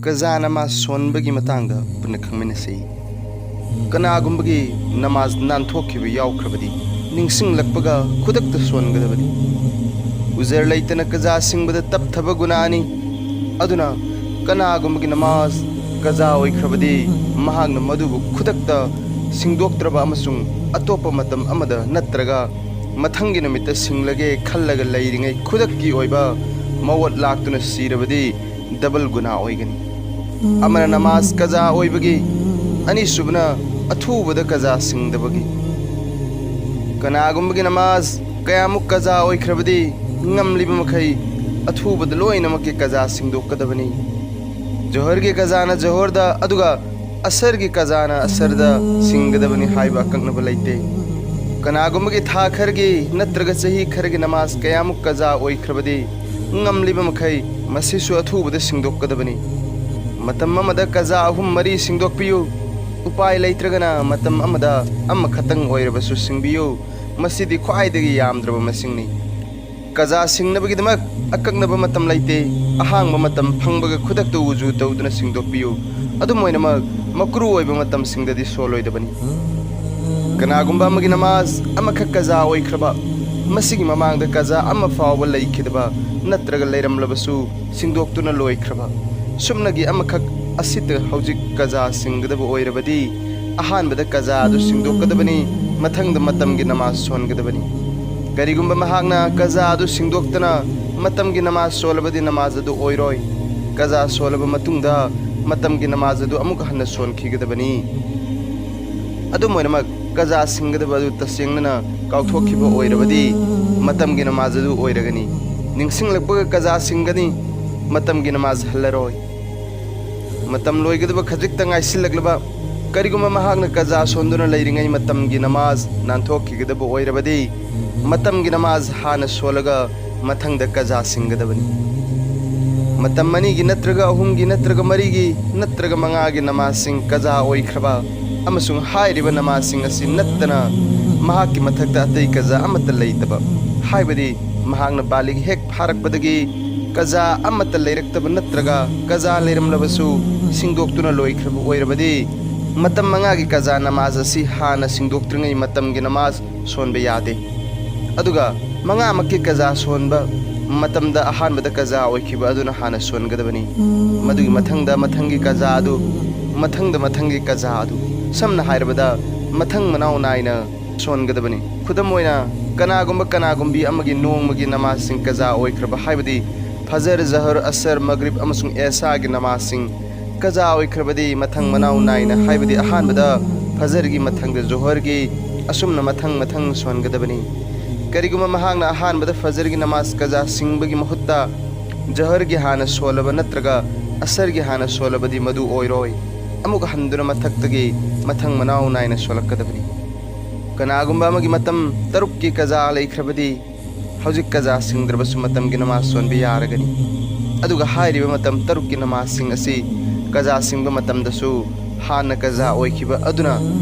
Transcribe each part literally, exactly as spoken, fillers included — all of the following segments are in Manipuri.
ꯀꯖꯥ ꯅꯃꯥꯖ ꯁꯣꯟꯕꯒꯤ ꯃꯇꯥꯡꯗ ꯄꯨꯟꯅ ꯈꯪꯃꯤꯟꯅꯁꯤ꯫ ꯀꯅꯥꯒꯨꯝꯕꯒꯤ ꯅꯃꯥꯖ ꯅꯥꯟꯊꯣꯛꯈꯤꯕ ꯌꯥꯎꯈ꯭ꯔꯕꯗꯤ ꯅꯤꯡꯁꯤꯡꯂꯛꯄꯒ ꯈꯨꯗꯛꯇ ꯁꯣꯟꯒꯗꯕꯅꯤ꯫ ꯎꯖꯔ ꯂꯩꯇꯅ ꯀꯖꯥ ꯁꯤꯡꯕꯗ ꯇꯞꯊꯕ ꯒꯨꯅꯥꯅꯤ꯫ ꯑꯗꯨꯅ ꯀꯅꯥꯒꯨꯝꯕꯒꯤ ꯅꯃꯥꯖ ꯀꯖꯥ ꯑꯣꯏꯈ꯭ꯔꯕꯗꯤ ꯃꯍꯥꯛꯅ ꯃꯗꯨꯕꯨ ꯈꯨꯗꯛꯇ ꯁꯤꯡꯗꯣꯛꯇ꯭ꯔꯕ ꯑꯃꯁꯨꯡ ꯑꯇꯣꯞꯄ ꯃꯇꯝ ꯑꯃꯗ ꯅꯠꯇ꯭ꯔꯒ ꯃꯊꯪꯒꯤ ꯅꯨꯃꯤꯠꯇ ꯁꯤꯡꯂꯒꯦ ꯈꯜꯂꯒ ꯂꯩꯔꯤꯉꯩ ꯈꯨꯗꯛꯀꯤ ꯑꯣꯏꯕ ꯃꯋꯠ ꯂꯥꯛꯇꯨꯅ ꯁꯤꯔꯕꯗꯤ ꯗꯕꯜ ꯒꯨꯅꯥ ꯑꯣꯏꯒꯅꯤ꯫ ꯑꯃꯅ ꯅꯃꯥꯖ ꯀꯖꯥ ꯑꯣꯏꯕꯒꯤ, ꯑꯅꯤꯁꯨꯕꯅ ꯑꯊꯨꯕꯗ ꯀꯖꯥ ꯁꯤꯡꯗꯕꯒꯤ꯫ ꯀꯅꯥꯒꯨꯝꯕꯒꯤ ꯅꯃꯥꯖ ꯀꯌꯥꯃꯨꯛ ꯀꯖꯥ ꯑꯣꯏꯈ꯭ꯔꯕꯗꯤ ꯉꯝꯂꯤꯕ ꯃꯈꯩ ꯑꯊꯨꯕꯗ ꯂꯣꯏꯅꯃꯛꯀꯤ ꯀꯖꯥ ꯁꯤꯡꯗꯣꯛꯀꯗꯕꯅꯤ꯫ ꯖꯣꯍꯔꯒꯤ ꯀꯖꯥꯅ ꯖꯣꯍꯔꯗ, ꯑꯗꯨꯒ ꯑꯁꯔꯒꯤ ꯀꯖꯥꯅ ꯑꯁꯔꯗ ꯁꯤꯡꯒꯗꯕꯅꯤ ꯍꯥꯏꯕ ꯑꯀꯛꯅꯕ ꯂꯩꯇꯦ꯫ ꯀꯅꯥꯒꯨꯝꯕꯒꯤ ꯊꯥ ꯈꯔꯒꯤ ꯅꯠꯇ꯭ꯔꯒ ꯆꯍꯤ ꯈꯔꯒꯤ ꯅꯃꯥꯖ ꯀꯌꯥꯃꯨꯛ ꯀꯖꯥ ꯑꯣꯏꯈ꯭ꯔꯕꯗꯤ ꯉꯝꯂꯤꯕ ꯃꯈꯩ ꯃꯁꯤꯁꯨ ꯑꯊꯨꯕꯗ ꯁꯤꯡꯗꯣꯛꯀꯗꯕꯅꯤ꯫ ꯃꯇꯝ ꯑꯃꯗ ꯀꯖꯥ ꯑꯍꯨꯝ ꯃꯔꯤ ꯁꯤꯡꯗꯣꯛꯄꯤꯌꯨ꯫ ꯎꯄꯥꯏ ꯂꯩꯇ꯭ꯔꯒꯅ ꯃꯇꯝ ꯑꯃꯗ ꯑꯃꯈꯛꯇꯪ ꯑꯣꯏꯔꯕꯁꯨ ꯁꯤꯡꯕꯤꯌꯨ꯫ ꯃꯁꯤꯗꯤ ꯈ꯭ꯋꯥꯏꯗꯒꯤ ꯌꯥꯝꯗ꯭ꯔꯕ ꯃꯁꯤꯡꯅꯤ꯫ ꯀꯖꯥ ꯁꯤꯡꯅꯕꯒꯤꯗꯃꯛ ꯑꯀꯛꯅꯕ ꯃꯇꯝ ꯂꯩꯇꯦ꯫ ꯑꯍꯥꯡꯕ ꯃꯇꯝ ꯐꯪꯕꯒ ꯈꯨꯗꯛꯇ ꯎꯖꯨ ꯇꯧꯗꯨꯅ ꯁꯤꯡꯗꯣꯛꯄꯤꯌꯨ꯫ ꯑꯗꯨꯝ ꯑꯣꯏꯅꯃꯛ, ꯃꯀ꯭ꯔꯨ ꯑꯣꯏꯕ ꯃꯇꯝꯁꯤꯡꯗꯗꯤ ꯁꯣꯜꯂꯣꯏꯗꯕꯅꯤ꯫ ꯀꯅꯥꯒꯨꯝꯕ ꯑꯃꯒꯤ ꯅꯃꯥꯖ ꯑꯃꯈꯛ ꯀꯖꯥ ꯑꯣꯏꯈ꯭ꯔꯕ, ꯃꯁꯤꯒꯤ ꯃꯃꯥꯡꯗ ꯀꯖꯥ ꯑꯃ ꯐꯥꯎꯕ ꯂꯩꯈꯤꯗꯕ ꯅꯠꯇ꯭ꯔꯒ ꯂꯩꯔꯝꯂꯕꯁꯨ ꯁꯤꯡꯗꯣꯛꯇꯨꯅ ꯂꯣꯏꯈ꯭ꯔꯕ, ꯁꯨꯞꯅꯒꯤ ꯑꯃꯈꯛ ꯑꯁꯤꯇ ꯍꯧꯖꯤꯛ ꯀꯖꯥ ꯁꯤꯡꯒꯗꯕ ꯑꯣꯏꯔꯕꯗꯤ, ꯑꯍꯥꯟꯕꯗ ꯀꯖꯥ ꯑꯗꯨ ꯁꯤꯡꯗꯣꯛꯀꯗꯕꯅꯤ, ꯃꯊꯪꯗ ꯃꯇꯝꯒꯤ ꯅꯃꯥꯖ ꯁꯣꯟꯒꯗꯕꯅꯤ꯫ ꯀꯔꯤꯒꯨꯝꯕ ꯃꯍꯥꯛꯅ ꯀꯖꯥ ꯑꯗꯨ ꯁꯤꯡꯗꯣꯛꯇꯅ ꯃꯇꯝꯒꯤ ꯅꯃꯥꯖ ꯁꯣꯜꯂꯕꯗꯤ ꯅꯃꯥꯖ ꯑꯗꯨ ꯑꯣꯏꯔꯣꯏ꯫ ꯀꯖꯥ ꯁꯣꯜꯂꯕ ꯃꯇꯨꯡꯗ ꯃꯇꯝꯒꯤ ꯅꯃꯥꯖ ꯑꯗꯨ ꯑꯃꯨꯛ ꯍꯟꯅ ꯁꯣꯟꯈꯤꯒꯗꯕꯅꯤ꯫ ꯑꯗꯨꯝ ꯑꯣꯏꯅꯃꯛ, ꯀꯖꯥ ꯁꯤꯡꯒꯗꯕ ꯑꯗꯨ ꯇꯁꯦꯡꯅꯅ ꯀꯥꯎꯊꯣꯛꯈꯤꯕ ꯑꯣꯏꯔꯕꯗꯤ ꯃꯇꯝꯒꯤ ꯅꯃꯥꯖ ꯑꯗꯨ ꯑꯣꯏꯔꯒꯅꯤ꯫ ꯅꯤꯡꯁꯤꯡꯂꯛꯄꯒ ꯀꯖꯥ ꯁꯤꯡꯒꯅꯤ, ꯃꯇꯝꯒꯤ ꯅꯃꯥꯖ ꯍꯜꯂꯔꯣꯏ꯫ ꯃꯇꯝ ꯂꯣꯏꯒꯗꯕ ꯈꯖꯤꯛꯇ ꯉꯥꯏꯁꯤꯜꯂꯛꯂꯕ, ꯀꯔꯤꯒꯨꯝꯕ ꯃꯍꯥꯛꯅ ꯀꯖꯥ ꯁꯣꯟꯗꯨꯅ ꯂꯩꯔꯤꯉꯩ ꯃꯇꯝꯒꯤ ꯅꯃꯥꯖ ꯅꯥꯟꯊꯣꯛꯈꯤꯒꯗꯕ ꯑꯣꯏꯔꯕꯗꯤ, ꯃꯇꯝꯒꯤ ꯅꯃꯥꯖ ꯍꯥꯟꯅ ꯁꯣꯜꯂꯒ ꯃꯊꯪꯗ ꯀꯖꯥ ꯁꯤꯡꯒꯗꯕꯅꯤ꯫ ꯃꯇꯝ ꯑꯅꯤꯒꯤ ꯅꯠꯇ꯭ꯔꯒ ꯑꯍꯨꯝꯒꯤ ꯅꯠꯇ꯭ꯔꯒ ꯃꯔꯤꯒꯤ ꯅꯠꯇ꯭ꯔꯒ ꯃꯉꯥꯒꯤ ꯅꯃꯥꯖꯁꯤꯡ ꯀꯖꯥ ꯑꯣꯏꯈ꯭ꯔꯕ ꯑꯃꯁꯨꯡ ꯍꯥꯏꯔꯤꯕ ꯅꯃꯥꯖꯁꯤꯡ ꯑꯁꯤ ꯅꯠꯇꯅ ꯃꯍꯥꯛꯀꯤ ꯃꯊꯛꯇ ꯑꯇꯩ ꯀꯖꯥ ꯑꯃꯠꯇ ꯂꯩꯇꯕ, ꯍꯥꯏꯕꯗꯤ ꯃꯍꯥꯛꯅ ꯕꯥꯂꯤꯒ ꯍꯦꯛ ꯐꯥꯔꯛꯄꯗꯒꯤ ꯀꯖꯥ ꯑꯃꯠꯇ ꯂꯩꯔꯛꯇꯕ ꯅꯠꯇ꯭ꯔꯒ ꯀꯖꯥ ꯂꯩꯔꯝꯂꯕꯁꯨ ꯁꯤꯡꯗꯣꯛꯇꯨꯅ ꯂꯣꯏꯈ꯭ꯔꯕ ꯑꯣꯏꯔꯕꯗꯤ, ꯃꯇꯝ ꯃꯉꯥꯒꯤ ꯀꯖꯥ ꯅꯃꯥꯖ ꯑꯁꯤ ꯍꯥꯟꯅ ꯁꯤꯡꯗꯣꯛꯇ꯭ꯔꯤꯉꯩ ꯃꯇꯝꯒꯤ ꯅꯃꯥꯖ ꯁꯣꯟꯕ ꯌꯥꯗꯦ꯫ ꯑꯗꯨꯒ ꯃꯉꯥꯃꯛꯀꯤ ꯀꯖꯥ ꯁꯣꯟꯕ ꯃꯇꯝꯗ ꯑꯍꯥꯟꯕꯗ ꯀꯖꯥ ꯑꯣꯏꯈꯤꯕ ꯑꯗꯨꯅ ꯍꯥꯟꯅ ꯁꯣꯟꯒꯗꯕꯅꯤ꯫ ꯃꯗꯨꯒꯤ ꯃꯊꯪꯗ ꯃꯊꯪꯒꯤ ꯀꯖꯥ ꯑꯗꯨ, ꯃꯊꯪꯗ ꯃꯊꯪꯒꯤ ꯀꯖꯥ ꯑꯗꯨ, ꯁꯝꯅ ꯍꯥꯏꯔꯕꯗ, ꯃꯊꯪ ꯃꯅꯥꯎ ꯅꯥꯏꯅ ꯁꯣꯟꯒꯗꯕꯅꯤ꯫ ꯈꯨꯗꯝ ꯑꯣꯏꯅ, ꯀꯅꯥꯒꯨꯝꯕ ꯀꯅꯥꯒꯨꯝꯕꯤ ꯑꯃꯒꯤ ꯅꯣꯡꯃꯒꯤ ꯅꯃꯥꯖꯁꯤꯡ ꯀꯖꯥ ꯑꯣꯏꯈ꯭ꯔꯕ, ꯍꯥꯏꯕꯗꯤ ꯐꯖꯔ, ꯖꯍꯔ, ꯑꯁꯔ, ꯃꯒ꯭ꯔꯤꯕ ꯑꯃꯁꯨꯡ ꯑꯦꯁꯥꯒꯤ ꯅꯃꯥꯖꯁꯤꯡ ꯀꯖꯥ ꯑꯣꯏꯈ꯭ꯔꯕꯗꯤ, ꯃꯊꯪ ꯃꯅꯥꯎ ꯅꯥꯏꯅ, ꯍꯥꯏꯕꯗꯤ ꯑꯍꯥꯟꯕꯗ ꯐꯖꯔꯒꯤ, ꯃꯊꯪꯗ ꯖꯣꯍꯔꯒꯤ, ꯑꯁꯨꯝꯅ ꯃꯊꯪ ꯃꯊꯪ ꯁꯣꯟꯒꯗꯕꯅꯤ꯫ ꯀꯔꯤꯒꯨꯝꯕ ꯃꯍꯥꯛꯅ ꯑꯍꯥꯟꯕꯗ ꯐꯖꯔꯒꯤ ꯅꯃꯥꯖ ꯀꯖꯥ ꯁꯤꯡꯕꯒꯤ ꯃꯍꯨꯠꯇ ꯖꯍꯔꯒꯤ ꯍꯥꯟꯅ ꯁꯣꯜꯂꯕ ꯅꯠꯇ꯭ꯔꯒ ꯑꯁꯔꯒꯤ ꯍꯥꯟꯅ ꯁꯣꯜꯂꯕꯗꯤ, ꯃꯗꯨ ꯑꯣꯏꯔꯣꯏ꯫ ꯑꯃꯨꯛ ꯍꯟꯗꯨꯅ ꯃꯊꯛꯇꯒꯤ ꯃꯊꯪ ꯃꯅꯥꯎ ꯅꯥꯏꯅ ꯁꯣꯜꯂꯛꯀꯗꯕꯅꯤ꯫ ꯀꯅꯥꯒꯨꯝꯕ ꯑꯃꯒꯤ ꯃꯇꯝ ꯇꯔꯨꯛꯀꯤ ꯀꯖꯥ ꯂꯩꯈ꯭ꯔꯕꯗꯤ, ꯍꯧꯖꯤꯛ ꯀꯖꯥ ꯁꯤꯡꯗ꯭ꯔꯕꯁꯨ ꯃꯇꯝꯒꯤ ꯅꯃꯥꯖ ꯁꯣꯟꯕ ꯌꯥꯔꯒꯅꯤ꯫ ꯑꯗꯨꯒ ꯍꯥꯏꯔꯤꯕ ꯃꯇꯝ ꯇꯔꯨꯛꯀꯤ ꯅꯃꯥꯖꯁꯤꯡ ꯑꯁꯤ ꯀꯖꯥ ꯁꯤꯡꯕ ꯃꯇꯝꯗꯁꯨ ꯍꯥꯟꯅ ꯀꯖꯥ ꯑꯣꯏꯈꯤꯕ ꯑꯗꯨꯅ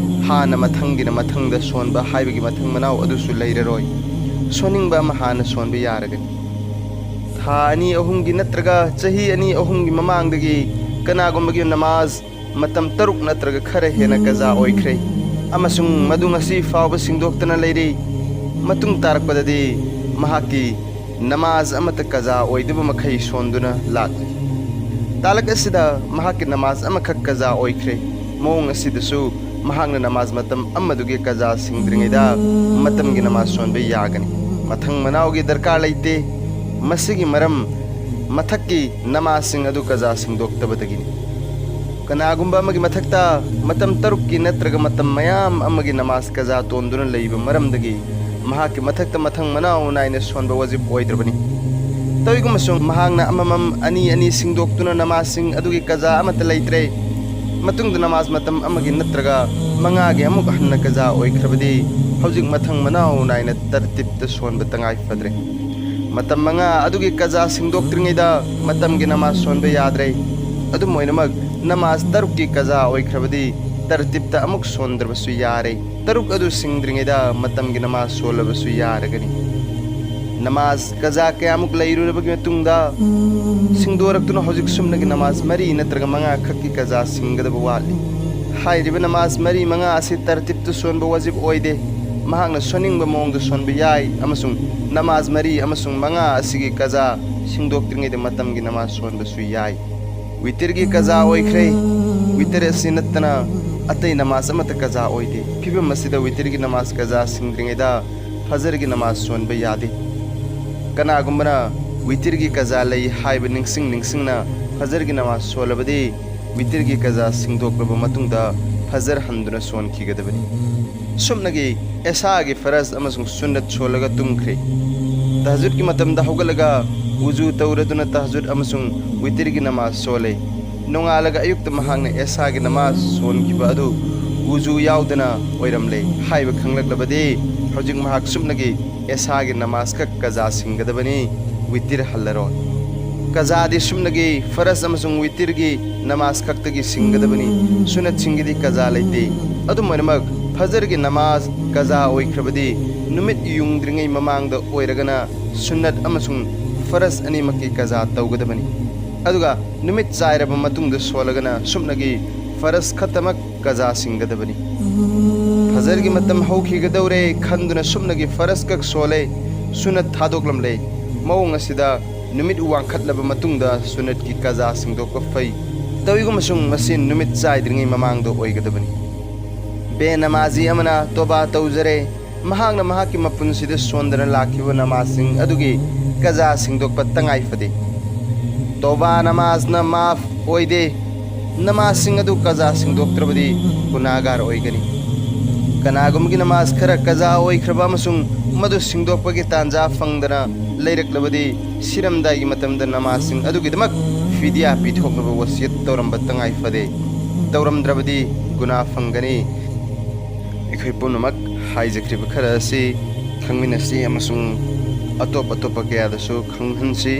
ꯍꯥꯟꯅ ꯃꯊꯪꯒꯤꯅ ꯃꯊꯪꯗ ꯁꯣꯟꯕ ꯍꯥꯏꯕꯒꯤ ꯃꯊꯪ ꯃꯅꯥꯎ ꯑꯗꯨꯁꯨ ꯂꯩꯔꯔꯣꯏ꯫ ꯁꯣꯟꯅꯤꯡꯕ ꯑꯃ ꯍꯥꯟꯅ ꯁꯣꯟꯕ ꯌꯥꯔꯒꯅꯤ꯫ ꯊꯥ ꯑꯅꯤ ꯑꯍꯨꯝꯒꯤ ꯅꯠꯇ꯭ꯔꯒ ꯆꯍꯤ ꯑꯅꯤ ꯑꯍꯨꯝꯒꯤ ꯃꯃꯥꯡꯗꯒꯤ ꯀꯅꯥꯒꯨꯝꯕꯒꯤ ꯅꯃꯥꯖ ꯃꯇꯝ ꯇꯔꯨꯛ ꯅꯠꯇ꯭ꯔꯒ ꯈꯔ ꯍꯦꯟꯅ ꯀꯖꯥ ꯑꯣꯏꯈ꯭ꯔꯦ ꯑꯃꯁꯨꯡ ꯃꯗꯨ ꯉꯁꯤ ꯐꯥꯎꯕ ꯁꯤꯡꯗꯣꯛꯇꯅ ꯂꯩꯔꯤ꯫ ꯃꯇꯨꯡ ꯇꯥꯔꯛꯄꯗꯗꯤ ꯃꯍꯥꯛꯀꯤ ꯅꯃꯥꯖ ꯑꯃꯠꯇ ꯀꯖꯥ ꯑꯣꯏꯗꯕ ꯃꯈꯩ ꯁꯣꯟꯗꯨꯅ ꯂꯥꯛꯂꯤ꯫ ꯇꯥꯂꯛ ꯑꯁꯤꯗ ꯃꯍꯥꯛꯀꯤ ꯅꯃꯥꯖ ꯑꯃꯈꯛ ꯀꯖꯥ ꯑꯣꯏꯈ꯭ꯔꯦ꯫ ꯃꯑꯣꯡ ꯑꯁꯤꯗꯁꯨ ꯃꯍꯥꯛꯅ ꯅꯃꯥꯖ ꯃꯇꯝ ꯑꯃꯗꯨꯒꯤ ꯀꯖꯥ ꯁꯤꯡꯗ꯭ꯔꯤꯉꯩꯗ ꯃꯇꯝꯒꯤ ꯅꯃꯥꯖ ꯁꯣꯟꯕ ꯌꯥꯒꯅꯤ꯫ ꯃꯊꯪ ꯃꯅꯥꯎꯒꯤ ꯗꯔꯀꯥꯔ ꯂꯩꯇꯦ꯫ ꯃꯁꯤꯒꯤ ꯃꯔꯝ ꯃꯊꯛꯀꯤ ꯅꯃꯥꯖꯁꯤꯡ ꯑꯗꯨ ꯀꯖꯥ ꯁꯤꯡꯗꯣꯛꯇꯕꯗꯒꯤꯅꯤ꯫ ꯀꯅꯥꯒꯨꯝꯕ ꯑꯃꯒꯤ ꯃꯊꯛꯇ ꯃꯇꯝ ꯇꯔꯨꯛꯀꯤ ꯅꯠꯇ꯭ꯔꯒ ꯃꯇꯝ ꯃꯌꯥꯝ ꯑꯃꯒꯤ ꯅꯃꯥꯖ ꯀꯖꯥ ꯇꯣꯟꯗꯨꯅ ꯂꯩꯕ ꯃꯔꯝꯗꯒꯤ ꯃꯍꯥꯛꯀꯤ ꯃꯊꯛꯇ ꯃꯊꯪ ꯃꯅꯥꯎ ꯅꯥꯏꯅ ꯁꯣꯟꯕ ꯋꯥꯖꯤꯕ ꯑꯣꯏꯗ꯭ꯔꯕꯅꯤ꯫ ꯇꯧꯏꯒꯨꯝꯕꯁꯨꯡ ꯃꯍꯥꯛꯅ ꯑꯃꯃꯝ ꯑꯅꯤ ꯑꯅꯤ ꯁꯤꯡꯗꯣꯛꯇꯨꯅ ꯅꯃꯥꯖꯁꯤꯡ ꯑꯗꯨꯒꯤ ꯀꯖꯥ ꯑꯃꯠꯇ ꯂꯩꯇ꯭ꯔꯦ꯫ ꯃꯇꯨꯡꯗ ꯅꯃꯥꯖ ꯃꯇꯝ ꯑꯃꯒꯤ ꯅꯠꯇ꯭ꯔꯒ ꯃꯉꯥꯒꯤ ꯑꯃꯨꯛ ꯍꯟꯅ ꯀꯖꯥ ꯑꯣꯏꯈ꯭ꯔꯕꯗꯤ, ꯍꯧꯖꯤꯛ ꯃꯊꯪ ꯃꯅꯥꯎ ꯅꯥꯏꯅ ꯇꯔꯇꯤꯞꯇ ꯁꯣꯟꯕ ꯇꯉꯥꯏ ꯐꯗ꯭ꯔꯦ꯫ ꯃꯇꯝ ꯃꯉꯥ ꯑꯗꯨꯒꯤ ꯀꯖꯥ ꯁꯤꯡꯗꯣꯛꯇ꯭ꯔꯤꯉꯩꯗ ꯃꯇꯝꯒꯤ ꯅꯃꯥꯖ ꯁꯣꯟꯕ ꯌꯥꯗ꯭ꯔꯦ꯫ ꯑꯗꯨꯝ ꯑꯣꯏꯅꯃꯛ, ꯅꯃꯥꯖ ꯇꯔꯨꯛꯀꯤ ꯀꯖꯥ ꯑꯣꯏꯈ꯭ꯔꯕꯗꯤ ꯇꯔꯇꯤꯞꯇ ꯑꯃꯨꯛ ꯁꯣꯟꯗ꯭ꯔꯕꯁꯨ ꯌꯥꯔꯦ꯫ ꯇꯔꯨꯛ ꯑꯗꯨ ꯁꯤꯡꯗ꯭ꯔꯤꯉꯩꯗ ꯃꯇꯝꯒꯤ ꯅꯃꯥꯖ ꯁꯣꯜꯂꯕꯁꯨ ꯌꯥꯔꯒꯅꯤ꯫ ꯅꯃꯥꯖ ꯀꯖꯥ ꯀꯌꯥꯃꯨꯛ ꯂꯩꯔꯨꯔꯕꯒꯤ ꯃꯇꯨꯡꯗ ꯁꯤꯡꯗꯣꯔꯛꯇꯨꯅ ꯍꯧꯖꯤꯛ ꯁꯨꯞꯅꯒꯤ ꯅꯃꯥꯖ ꯃꯔꯤ ꯅꯠꯇ꯭ꯔꯒ ꯃꯉꯥ ꯈꯛꯀꯤ ꯀꯖꯥ ꯁꯤꯡꯒꯗꯕ ꯋꯥꯠꯂꯤ꯫ ꯍꯥꯏꯔꯤꯕ ꯅꯃꯥꯖ ꯃꯔꯤ ꯃꯉꯥ ꯑꯁꯤ ꯇꯔꯇꯤꯞꯇ ꯁꯣꯟꯕ ꯋꯥꯖꯤꯕ ꯑꯣꯏꯗꯦ꯫ ꯃꯍꯥꯛꯅ ꯁꯣꯟꯅꯤꯡꯕ ꯃꯑꯣꯡꯗ ꯁꯣꯟꯕ ꯌꯥꯏ ꯑꯃꯁꯨꯡ ꯅꯃꯥꯖ ꯃꯔꯤ ꯑꯃꯁꯨꯡ ꯃꯉꯥ ꯑꯁꯤꯒꯤ ꯀꯖꯥ ꯁꯤꯡꯗꯣꯛꯇ꯭ꯔꯤꯉꯩꯗ ꯃꯇꯝꯒꯤ ꯅꯃꯥꯖ ꯁꯣꯟꯕꯁꯨ ꯌꯥꯏ꯫ ꯋꯤꯇꯤꯔꯒꯤ ꯀꯖꯥ ꯑꯣꯏꯈ꯭ꯔꯦ꯫ ꯋꯤꯇꯤꯔ ꯑꯁꯤ ꯅꯠꯇꯅ ꯑꯇꯩ ꯅꯃꯥꯖ ꯑꯃꯠꯇ ꯀꯖꯥ ꯑꯣꯏꯗꯦ꯫ ꯐꯤꯕꯝ ꯑꯁꯤꯗ ꯋꯤꯇꯤꯔꯒꯤ ꯅꯃꯥꯖ ꯀꯖꯥ ꯁꯤꯡꯗ꯭ꯔꯤꯉꯩꯗ ꯐꯖꯔꯒꯤ ꯅꯃꯥꯖ ꯁꯣꯟꯕ ꯌꯥꯗꯦ꯫ ꯀꯅꯥꯒꯨꯝꯕꯅ ꯋꯤꯇꯤꯔꯒꯤ ꯀꯖꯥ ꯂꯩ ꯍꯥꯏꯕ ꯅꯤꯡꯁꯤꯡ ꯅꯤꯡꯁꯤꯡꯅ ꯐꯖꯔꯒꯤ ꯅꯃꯥꯖ ꯁꯣꯜꯂꯕꯗꯤ, ꯋꯤꯇꯤꯔꯒꯤ ꯀꯖꯥ ꯁꯤꯡꯗꯣꯛꯂꯕ ꯃꯇꯨꯡꯗ ꯐꯖꯔ ꯍꯟꯗꯨꯅ ꯁꯣꯟꯈꯤꯒꯗꯕꯅꯤ꯫ ꯁꯨꯞꯅꯒꯤ ꯑꯦꯁꯥꯒꯤ ꯐꯔꯖ ꯑꯃꯁꯨꯡ ꯁꯨꯟꯅꯠ ꯁꯣꯜꯂꯒ ꯇꯨꯝꯈ꯭ꯔꯦ꯫ ꯇꯍꯖꯨꯗꯀꯤ ꯃꯇꯝꯗ ꯍꯧꯒꯠꯂꯒ ꯋꯨꯖꯨ ꯇꯧꯔꯗꯨꯅ ꯇꯍꯖꯨꯗ ꯑꯃꯁꯨꯡ ꯋꯤꯇꯤꯔꯒꯤ ꯅꯃꯥꯖ ꯁꯣꯜꯂꯦ꯫ ꯅꯣꯡꯉꯥꯜꯂꯒ ꯑꯌꯨꯛꯇ ꯃꯍꯥꯛꯅ ꯑꯦꯁꯥꯒꯤ ꯅꯃꯥꯖ ꯁꯣꯟꯈꯤꯕ ꯑꯗꯨ ꯋꯨꯖꯨ ꯌꯥꯎꯗꯅ ꯑꯣꯏꯔꯝꯂꯦ ꯍꯥꯏꯕ ꯈꯪꯂꯛꯂꯕꯗꯤ, ꯍꯧꯖꯤꯛ ꯃꯍꯥꯛ ꯁꯨꯞꯅꯒꯤ ꯑꯦꯁꯥꯒꯤ ꯅꯃꯥꯖ ꯈꯛ ꯀꯖꯥ ꯁꯤꯡꯒꯗꯕꯅꯤ, ꯋꯤꯇꯤꯔ ꯍꯜꯂꯔꯣꯏ꯫ ꯀꯖꯥꯗꯤ ꯁꯨꯞꯅꯒꯤ ꯐꯔꯖ ꯑꯃꯁꯨꯡ ꯋꯤꯇꯤꯔꯒꯤ ꯅꯃꯥꯖ ꯈꯛꯇꯒꯤ ꯁꯤꯡꯒꯗꯕꯅꯤ, ꯁꯨꯟꯅꯠꯁꯤꯡꯒꯤꯗꯤ ꯀꯖꯥ ꯂꯩꯇꯦ꯫ ꯑꯗꯨꯝ ꯑꯣꯏꯅꯃꯛ, ꯐꯖꯔꯒꯤ ꯅꯃꯥꯖ ꯀꯖꯥ ꯑꯣꯏꯈ꯭ꯔꯕꯗꯤ, ꯅꯨꯃꯤꯠ ꯌꯨꯡꯗ꯭ꯔꯤꯉꯩ ꯃꯃꯥꯡꯗ ꯑꯣꯏꯔꯒꯅ ꯁꯨꯟꯅꯠ ꯑꯃꯁꯨꯡ ꯐꯔꯖ ꯑꯅꯤꯃꯛꯀꯤ ꯀꯖꯥ ꯇꯧꯒꯗꯕꯅꯤ꯫ ꯑꯗꯨꯒ ꯅꯨꯃꯤꯠ ꯆꯥꯏꯔꯕ ꯃꯇꯨꯡꯗ ꯁꯣꯜꯂꯒꯅ ꯁꯨꯞꯅꯒꯤ ꯐꯔꯖ ꯈꯛꯇꯃꯛ ꯀꯖꯥ ꯁꯤꯡꯒꯗꯕꯅꯤ꯫ ꯐꯖꯔꯒꯤ ꯃꯇꯝ ꯍꯧꯈꯤꯒꯗꯧꯔꯦ ꯈꯟꯗꯨꯅ ꯁꯨꯞꯅꯒꯤ ꯐꯔꯖ ꯈꯛ ꯁꯣꯜꯂꯦ, ꯁꯨꯟꯅꯠ ꯊꯥꯗꯣꯛꯂꯝꯂꯦ꯫ ꯃꯑꯣꯡ ꯑꯁꯤꯗ ꯅꯨꯃꯤꯠ ꯋꯥꯡꯈꯠꯂꯕ ꯃꯇꯨꯡꯗ ꯁꯨꯟꯅꯠꯀꯤ ꯀꯖꯥ ꯁꯤꯡꯗꯣꯛꯄ ꯐꯩ꯫ ꯇꯧꯏꯒꯨꯝꯕꯁꯨꯡ ꯃꯁꯤ ꯅꯨꯃꯤꯠ ꯆꯥꯏꯗ꯭ꯔꯤꯉꯩ ꯃꯃꯥꯡꯗ ꯑꯣꯏꯒꯗꯕꯅꯤ꯫ ꯕꯦ ꯅꯃꯥꯖꯤ ꯑꯃꯅ ꯇꯣꯕꯥ ꯇꯧꯖꯔꯦ꯫ ꯃꯍꯥꯛꯅ ꯃꯍꯥꯛꯀꯤ ꯃꯄꯨꯟꯁꯤꯗ ꯁꯣꯟꯗꯅ ꯂꯥꯛꯈꯤꯕ ꯅꯃꯥꯖꯁꯤꯡ ꯑꯗꯨꯒꯤ ꯀꯖꯥ ꯁꯤꯡꯗꯣꯛꯄ ꯇꯉꯥꯏ ꯐꯗꯦ꯫ ꯇꯣꯕꯥ ꯅꯃꯥꯖꯅ ꯃꯥꯐ ꯑꯣꯏꯗꯦ꯫ ꯅꯃꯥꯖꯁꯤꯡ ꯑꯗꯨ ꯀꯖꯥ ꯁꯤꯡꯗꯣꯛꯇ꯭ꯔꯕꯗꯤ ꯒꯨꯅꯥꯒꯥꯔ ꯑꯣꯏꯒꯅꯤ꯫ ꯀꯅꯥꯒꯨꯝꯕꯒꯤ ꯅꯃꯥꯖ ꯈꯔ ꯀꯖꯥ ꯑꯣꯏꯈ꯭ꯔꯕ ꯑꯃꯁꯨꯡ ꯃꯗꯨ ꯁꯤꯡꯗꯣꯛꯄꯒꯤ ꯇꯥꯟꯖꯥ ꯐꯪꯗꯅ ꯂꯩꯔꯛꯂꯕꯗꯤ, ꯁꯤꯔꯝꯗꯥꯏꯒꯤ ꯃꯇꯝꯗ ꯅꯃꯥꯖꯁꯤꯡ ꯑꯗꯨꯒꯤꯗꯃꯛ ꯐꯤꯗꯤꯌꯥ ꯄꯤꯊꯣꯛꯅꯕ ꯋꯁꯤꯌꯠ ꯇꯧꯔꯝꯕ ꯇꯉꯥꯏ ꯐꯗꯦ꯫ ꯇꯧꯔꯝꯗ꯭ꯔꯕꯗꯤ ꯒꯨꯅꯥ ꯐꯪꯒꯅꯤ꯫ ꯑꯩꯈꯣꯏ ꯄꯨꯝꯅꯃꯛ ꯍꯥꯏꯖꯈ꯭ꯔꯤꯕ ꯈꯔ ꯑꯁꯤ ꯈꯪꯃꯤꯟꯅꯁꯤ ꯑꯃꯁꯨꯡ ꯑꯇꯣꯞ ꯑꯇꯣꯞꯄ ꯀꯌꯥꯗꯁꯨ ꯈꯪꯍꯟꯁꯤ꯫